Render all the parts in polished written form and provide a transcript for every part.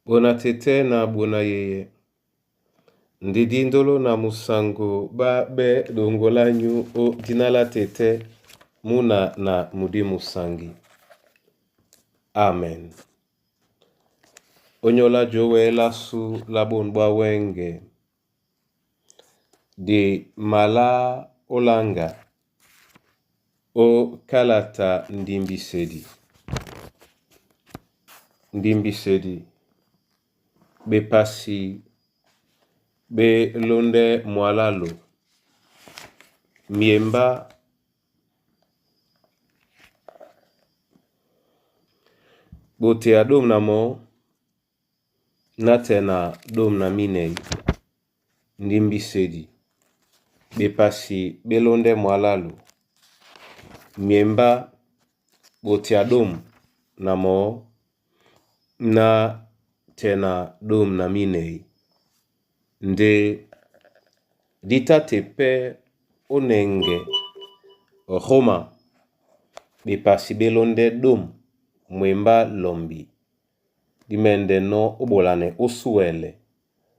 Bona tete na bona yeye, ndidi ndolo na musango ba be dongolanyu o dina la tete, muna na mudimu sangi. Amen. Onyola jowe lasu la bonu bwa wenge, di mala olanga o kalata ndimbisedi. Ndimbisedi bepasi be londɛ mwalalo, miemba botea ɗôm na mɔɔ́ nátɛna ɗôm na minɛi. Ndimbisedi bepasi ɓé lóndɛ́ mwalalo, miembá ɓotea ɗôm na mɔɔ́ nátɛna ɗôm na minɛi. Ndé dí tá tɛ pɛ́ ó nɛŋgɛ Roma ɓepasi ɓé lóndɛ́ ɗôm mwembá lɔmbi dí mɛndɛ́nɔ́ ó ɓolanɛ ó súɛlɛ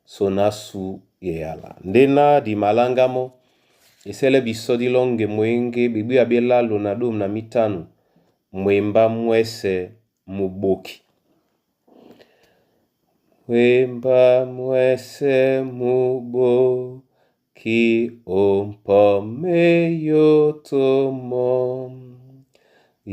sóna sú eyala. Ndéná di maláŋgá mɔ́ e sɛ́lɛ́ bisɔ́ dí lɔ́ŋgɛ mwěŋgé ɓebwíya ɓé lalo na ɗôm na mítáno mwembá mwɛ́sɛ̄ mú ɓóki. Mwembá mwɛ́sɛ̄ mú ɓóki ó mpɔ́ méyoto mɔ́.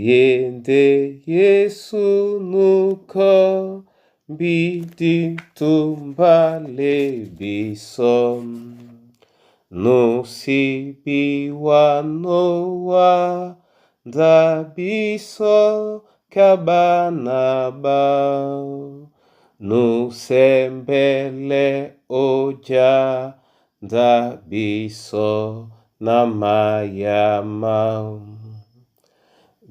Ye ndé Yésu nukɔ́ mbidi túmbá lê bisɔ́. Nú sí biwánowá ndá bisɔ́ ka ɓána ɓá. Nú sɛmbɛlɛ ójá ndá bisɔ́ na mayama.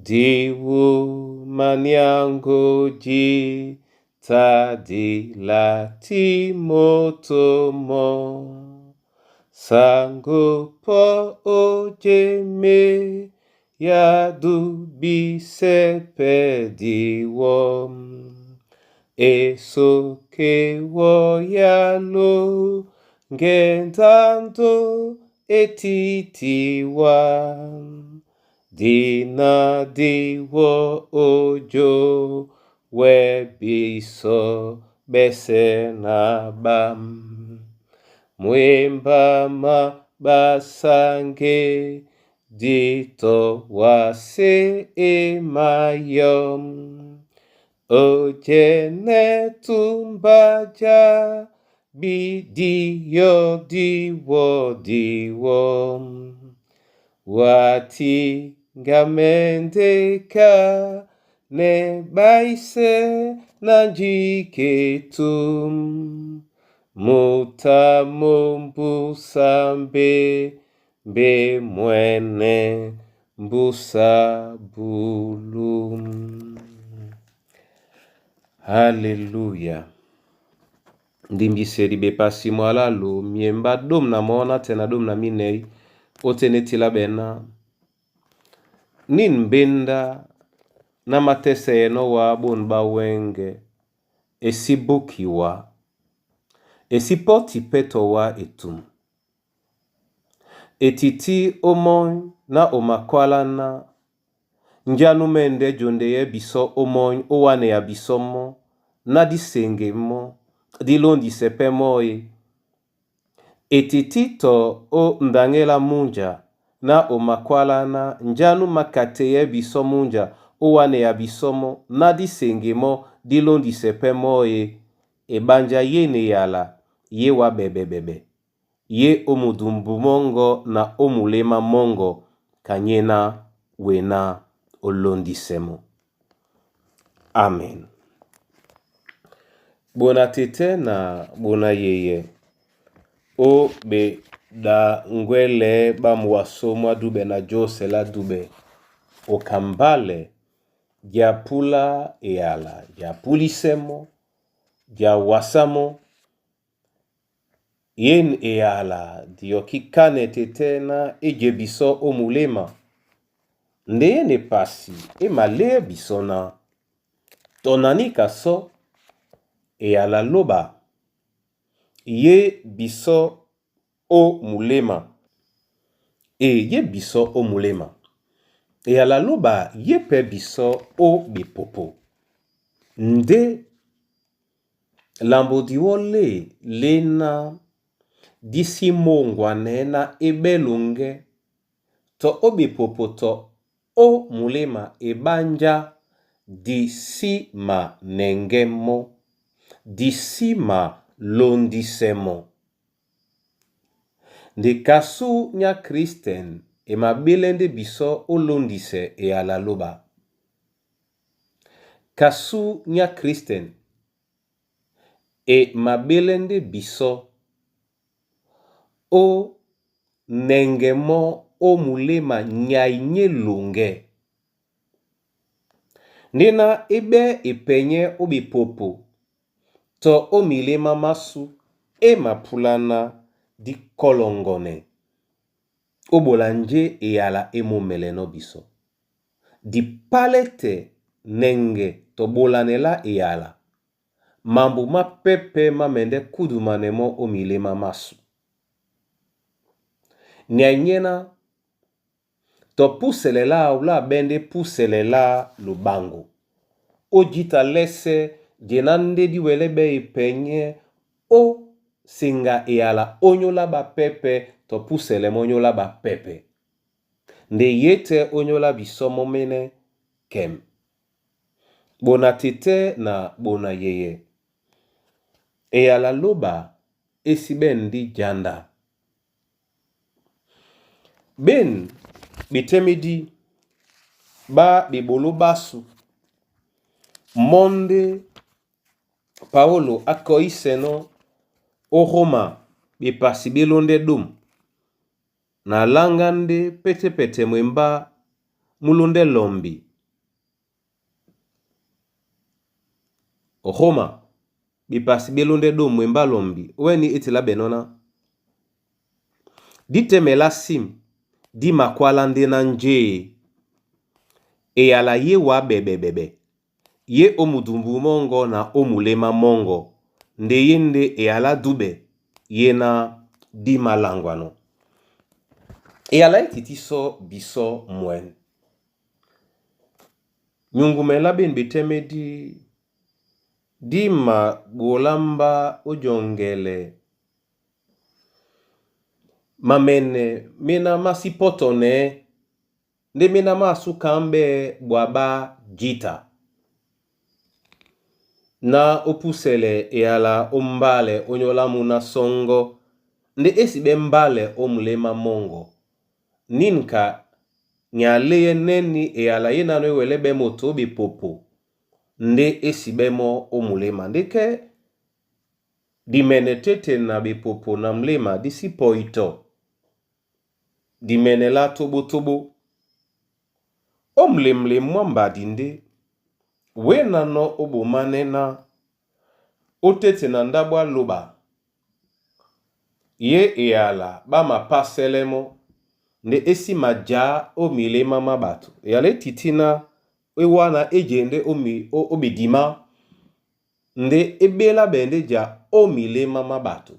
Diwuma nyango di tá di lati moto mɔ. Sango pɔ ojeme ya du bisɛpɛ diwɔ. Esoke wɔ ya lo ngendando etitiwa. Dina diwɔ ojo wɛ bisɔ bɛsɛ na ɓám. Mwembá má ɓasáŋgé dítɔ wasé e mayɔ́m. Ojɛnɛ túmbá já bidiyɔ diwɔ diwɔ. Wati ngamɛndɛ ká nɛ ɓáísɛ́ na njíke tum. Muta mombusa mbé mbé mwɛnɛ mbusa bulu. Alléluia. Ndimbiseli bepasi mwalalo miemba ɗôm na mɔɔ́ nátɛna ɗôm na minɛi ótên é tilá ɓɛná. Nin mbéndá ná mátɛ́sɛyɛnɔ́ wá bôn ɓá wɛ́ŋgɛ̄, e sí búki wá, e sí pɔ́ti pɛ́ tɔ wá etum. E tití ómɔ́ny ná o makwáláná, njá nú mɛ́ndɛ́ jondeyɛ́ bisɔ́ ómɔ́ny ó wánea bisɔ́ mɔ́, ná dí seŋge mɔ́, dí lóndisɛ pɛ́ mɔ́ e. E tití tɔ ó ndaŋelá múnja ná o makwáláná, njá nú makateyɛ́ bisɔ́ múnja ó wánea bisɔ́ mɔ́, ná dí seŋge mɔ́, dí lóndisɛ pɛ́ mɔ́ e. Eɓánjá yé na eyala yé wá ɓɛɓɛɓɛɓɛ, yé ó mudumbu mɔ́ŋgɔ́ na ó muléma mɔ́ŋgɔ ka nyéná wená ó lóndisɛ mɔ́. Amen. Bona tetɛ́ na bona yeyɛ ó ɓeɗaŋgwɛ́lɛ̄ ɓá muwasó mwá dúɓɛ na jósɛ lá dúɓɛ, o kambálɛ já púlá eyala já púlisɛ mɔ́, já wasá mɔ́. Yén eyala di yɔkí kánɛ tetɛ́ ná é je bisɔ́ ó muléma. Ndé yén epasi é maléɛ bisɔ́ ná, tɔ na níka sɔ́, Eyala lóba ye bisɔ ó muléma e ye bisɔ ó muléma. Eyala lóba ye pɛ́ bisɔ ó ɓepopo. Ndé lambo diwɔ́ lê léná dí sí móŋgwanɛɛ́ ná é ɓɛ́ loŋgɛ́ tɔ ó ɓepopo tɔ ó muléma e ɓánjá di sí manɛŋgɛ́ mɔ́, di sí malondisɛ mɔ́. Nde kasu nyá Kristen e mabélɛ́ ndé bisɔ́ ó lóndisɛ eyala lóba. Kasu nyá Kristen e mabélɛ́ ndé bisɔ́ ó nɛŋgɛ mɔ́ ó muléma nyay ní eloŋgɛ́. Ndéná é ɓɛ́ epɛnyɛ́ ó ɓepopo tɔ ó miléma másū é mapúláná dí kɔ́lɔŋgɔnɛ ó ɓola njé eyala é mōmɛlɛnɔ́ bisɔ́. Di pálɛ́ tɛ nɛŋgɛ tɔ ɓolanɛ lá eyala, mambo má pɛ́pɛ̄ má mɛndɛ́ kúdumanɛ mɔ́ ó miléma másū. Nyay nyɛ́ ná tɔ púsɛlɛ láō lá aɓɛ́ ndé púsɛlɛ lá lobaŋgo. Ó jǐta lɛ́sɛ̄ jena ndé dí wɛlɛ́ ɓɛ́ epɛnyɛ́ ó seŋga eyala ónyólá ɓapɛ́pɛ̄ tɔ púsɛlɛ mɔ́ nyólá ɓapɛ́pɛ̄. Nde yětɛ̄ ónyólá bisɔ́ mɔ́ mɛ́nɛ́ kɛm. Ɓona tetɛ́ na ɓona yeyɛ, eyala lóba é sí ɓɛ̂n ndé janda. Ɓên ɓetɛ́mɛdí ɓá ɓeɓoló ɓásū mɔ́ ndé Paólo á kɔísɛnɔ́ ó Rôma ɓepasi ɓé lóndɛ́ ɗômu na a láŋgá ndé pɛ́tɛ́pɛtɛ mwembá mú lóndɛ́ lɔmbi. Rôma ɓepasi ɓé lóndɛ́ ɗômu mwembá lɔmbi ówɛ́ni é te lá ɓɛnɔ́ ná, Dí tɛ́mɛ lásîm dí makwálá ndé ná njé e? Eyala yé wǎ ɓɛɓɛɓɛɓɛ, yé ó mudumbu mɔ́ŋgɔ́ na ó muléma mɔ́ŋgɔ́, nde yé ndé eyalá á dúɓɛ yé ná dí mālaŋgwanɔ́. Eyala é tití sɔ́ bisɔ́ mwɛ̌n. Nyuŋgumɛ lá ɓên ɓetɛ́mɛdí dí maɓolá mbá ó jɔŋgɛlɛ mamɛnɛ méná má sí pɔ́tɔnɛɛ́ ndé méná mású kaámbɛ́ ɓwa ɓá jǐta. Ná ó púsɛlɛ eyala ó mbálɛ ónyólá múná sɔ́ŋgɔ́ ndé é sí ɓɛ́ mbálɛ ó muléma mɔ́ŋgɔ́. Nínika nye a léyɛ́nɛ́ ní eyala yénánɔ́ é wɛlɛ́ ɓɛ́ moto ó ɓepopo ndé é sí ɓɛ́ mɔ́ ó muléma. Ndé kɛ́ dimɛnɛ tête na ɓepopo na muléma dí sí pɔitɔ dimɛnɛ lá tóɓótóɓó. Ó mulemulem mwá mbadi ndé wénánɔ́ ó ɓománɛ́ ná ó téte na ndáɓo á lóɓa yé eyala ɓá mapásɛ́lɛ́ mɔ́ ndé é sí majǎ ó milémá má ɓato. Eyala é tití ná é wána é jendé ó ɓedimá ndé é ɓélá ɓɛɛ ndé ja ó milémá má ɓato.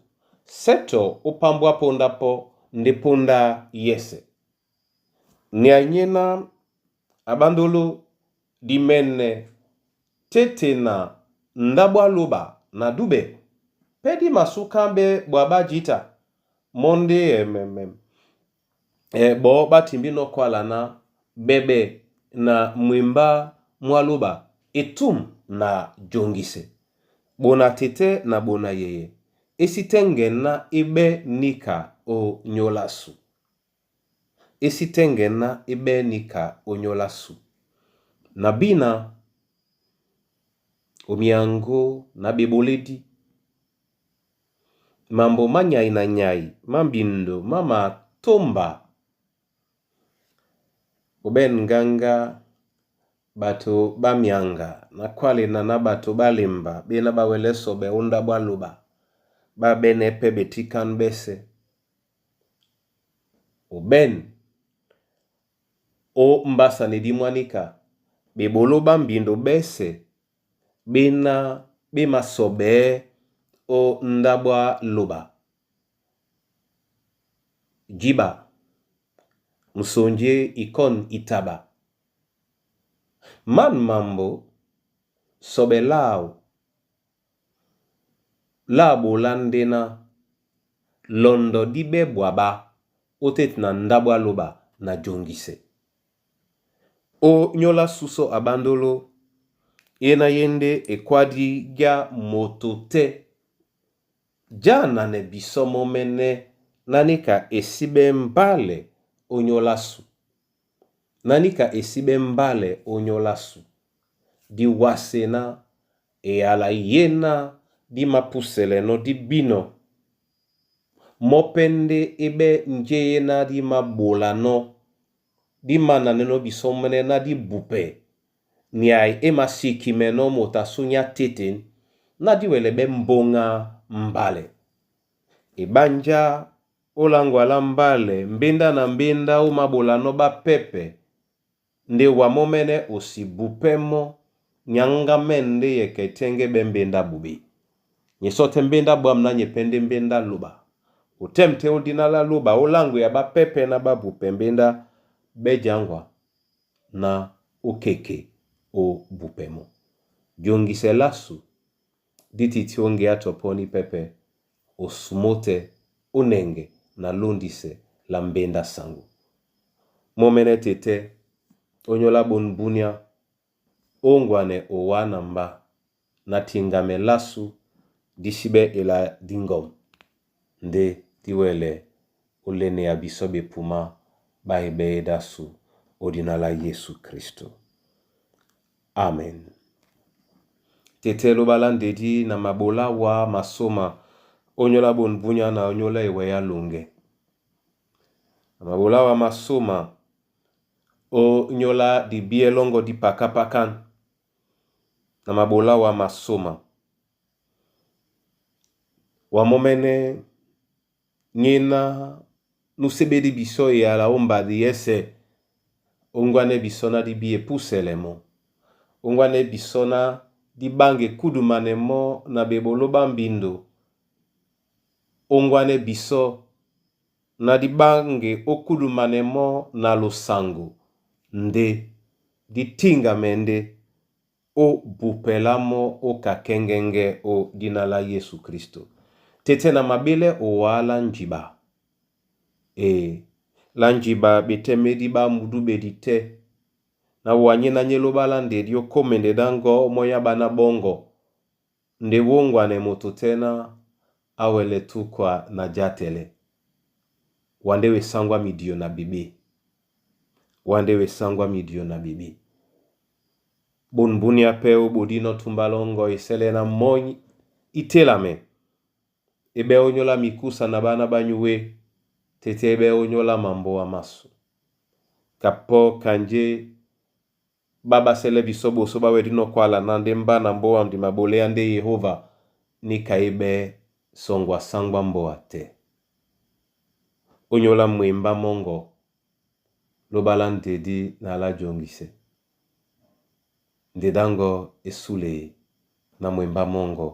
Sɛ́tɔ ó pámbwá póndá pɔ́ ndé póndá yɛ́sɛ̄. Nyay nyé ná aɓándóló dimɛnɛ tête na ndáɓo á lóɓa na dúɓɛ pɛ́ dí masúkámbɛ́ ɓwa ɓá jǐta mɔ́ ndé ɓɔɔ́ ɓá timbínɔ́ kwála ná ɓɛɓɛ na mwembá mwá lóɓa etûm na joŋgisɛ. Ɓona tetɛ́ na ɓona yeyɛ é sí tɛ́ŋgɛn ná é ɓɛ́ níka ó nyóla sú. É sí tɛ́ŋgɛn ná é ɓɛ́ níka ó nyóla sú. Na bína omiaŋgó na ɓeɓolédí, mambo má nyay na nyay má mbindo má matómba óɓɛ̂n ŋgáŋgá ɓato ɓá myaŋga na kwálena ná ɓato ɓá lemba ɓéná ɓá wɛlɛ́ sɔɓɛ ó ndáɓo á lóɓa ɓá ɓɛ́nɛ́ pɛ́ ɓetíkán ɓɛ́sɛ̄. Óɓɛ̂n ó mbásanedí mwá níka, ɓeɓoló ɓá mbindo ɓɛ́sɛ̄ ɓéná ɓé masɔɓɛɛ́ ó ndáɓo á lóɓa. Jiba, musonjé ikɔ́n itaba. Man mambo sɔɓɛ láō lá ɓolá ndé ná lɔndɔ dí ɓɛ́ ɓwaɓá ótéti na ndáɓo á lóɓa na joŋgisɛ. Ó nyólo á súsɔ́ a ɓándóló yé ná yé ndé ekwádi já moto tɛ́ jánanɛ bisɔ́ mɔ́mɛ́nɛ́ ná níka e sí ɓɛ́ mbálɛ ó nyólo ásu. Ná níka e sí ɓɛ́ mbálɛ ó nyólo ásu. Di wase ná eyala yéná dí mapúsɛlɛnɔ́ dí bínɔ̄ mɔ́ pɛ́ ndé é ɓɛ́ njé ná dí māɓolanɔ́ dí mánanɛnɔ́ bisɔ́ mɔ́mɛ́nɛ́ ná dí bupɛ nyay é masikimɛnɔ́ moto a súnyá tétên ná dí wɛlɛ ɓɛ́ mbóŋá mbálɛ. Eɓánjá ó láŋgwa lá mbálɛ mbéndá na mbéndá ó māɓolanɔ́ ɓápɛ́pɛ ndé wa mɔ́mɛ́nɛ́ o si bupɛ́ mɔ́ nyaŋgámɛ̂n ndé yɛkɛ tɛ́ŋgɛ́ ɓɛ́ mbéndá ɓoɓé. Nye sɔ́ tɛ́ mbéndá ɓwǎm̀ ná nye pɛ́ ndé mbéndá lóɓa. O tɛ́m tɛ́ ó díná lá lóɓa ó láŋgwea ɓápɛ́pɛ́ ná ɓá bupɛ mbéndá ɓɛ́ jaŋgwa ná ó keke ó bupɛ mɔ́. Joŋgisɛ lásu dí tití ó ŋgeá tɔ pɔ́ ní pɛ́pɛ́ o sumó tɛ́ ó nɛŋgɛ na lóndisɛ lá mbéndá saŋgó. Mɔ́mɛ́nɛ́ tetɛ́ ó nyólo á ɓôn búnyá ó ŋgwanɛ o wá na mbá na tiŋgamɛ lásu dí sí ɓɛ́ ela dí ŋgɔm ndé dí wɛlɛ ó léneya bisɔ́ ɓepumá ɓá e ɓɛ́ edásu ó díná lá Yésu Kristo. Amen. Tetɛ́ lóɓa lá ndedí na maɓolá wá masóma ó nyólo á ɓôn búnyá na ó nyólo á ewɛyá loŋgɛ. Na maɓolá wá masóma ó nyólo á dibíɛ́ lɔ́ŋgɔ́ dí pakápakan. Na maɓolá wá masóma wa mɔ́mɛ́nɛ́ nyéná nú séɓédí bisɔ́ eyala ó mbadi yɛ́sɛ̄ ó ŋgwanɛ́ bisɔ́ ná dí bí epúsɛlɛ mɔ́. Ó ŋgwanɛ́ bisɔ́ ná dí ɓáŋge kúdumanɛ mɔ́ na ɓeɓoló ɓá mbindo. Ó ŋgwanɛ́ bisɔ́ ná dí ɓáŋge ó kúdumanɛ mɔ́ na losaŋgo ndé dí tíŋgamɛ ndé ó bupɛ lá mɔ́ ó kakɛ́ŋgɛ́ŋgɛ́ ó díná lá Yésu Kristo. Tetɛ́ na maɓélɛ́ o wá lá njiɓa. E lá njiɓa ɓetɛ́ médí ɓá mudú ɓedi tɛ́ na wa nyéná nyé lóɓa lá ndedi ó kómende dá ŋgɔ̌ mɔ́ nyá ɓáná ɓɔ́ŋgɔ ndé wóŋgwanɛ moto tɛ́ ná á wɛlɛ túkwa na játɛlɛ. Wa ndé wesáŋgwá midio na ɓeɓé. Wa ndé wesáŋgwá midio na ɓeɓé. Ɓôn búnyá pɛ́ ó ɓodínɔ́ túmbá lɔ́ŋgɔ́ e sɛ́lɛ́ ná mɔ́ ítélamɛ e ɓɛ́ ó nyólo á mikúsa na ɓána ɓá nyuwé tété e ɓɛ́ ó nyólo á mambóa másu. Kapɔ́ kanjé ɓá ɓásɛ́lɛ́ bisɔ́ ɓosó ɓá wɛdínɔ́ kwála ná ndé mbá na mbóa di maɓoléá ndé Yehova níka é ɓɛ́ sɔŋgɔ a sáŋgwá mbóa tɛ́. Ó nyólo á mwembá mɔ́ŋgɔ lóɓa lá ndedí na lá joŋgisɛ. Ndedá ŋgɔ́ é súle na mwembá mɔ́ŋgɔ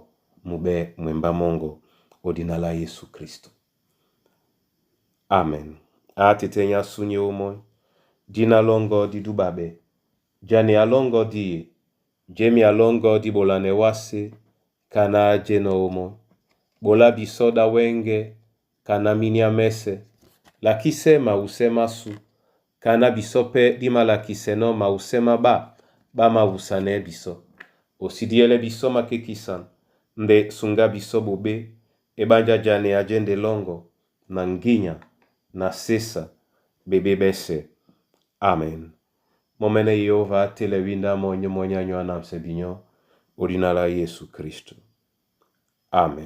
mu ɓɛ́ mwembá mɔ́ŋgɔ ó díná lá Yésu Kristo. Amen. A tetɛ́ nyá súnyé ómɔ́ny, díná lɔ́ŋgɔ́ dí dúɓaɓɛ́, jane a lɔ́ŋgɔ́ dí ye, jémi a lɔ́ŋgɔ́ dí ɓolanɛ wásé, kaná á jénɔ́ ómɔ́ny. Ɓolá bisɔ́ ɗá wɛ́ŋgɛ̄, kaná míniá mɛ́sɛ̄, lakísɛ́ mawusɛ́ másū, kaná bisɔ́ pɛ́ dí malakisɛnɔ́ mawusɛ́ má ɓá ɓá mawusanɛɛ́ bisɔ́. O sí díɛlɛ́ bisɔ́ makékisan, ndé sunga bisɔ́ ɓoɓé, e ɓánjá jane a jɛ́ ndé lɔ́ŋgɔ, na ŋgínya, na sésa, ɓeɓé ɓɛ́sɛ̄. Amen. Mɔ́mɛ́nɛ́ Yehova á télɛ wíndá mɔ́ nyé mɔ́ nyá nyɔ́ á namsɛ binyɔ́ ó díná lá Yésu Kristo. Amen.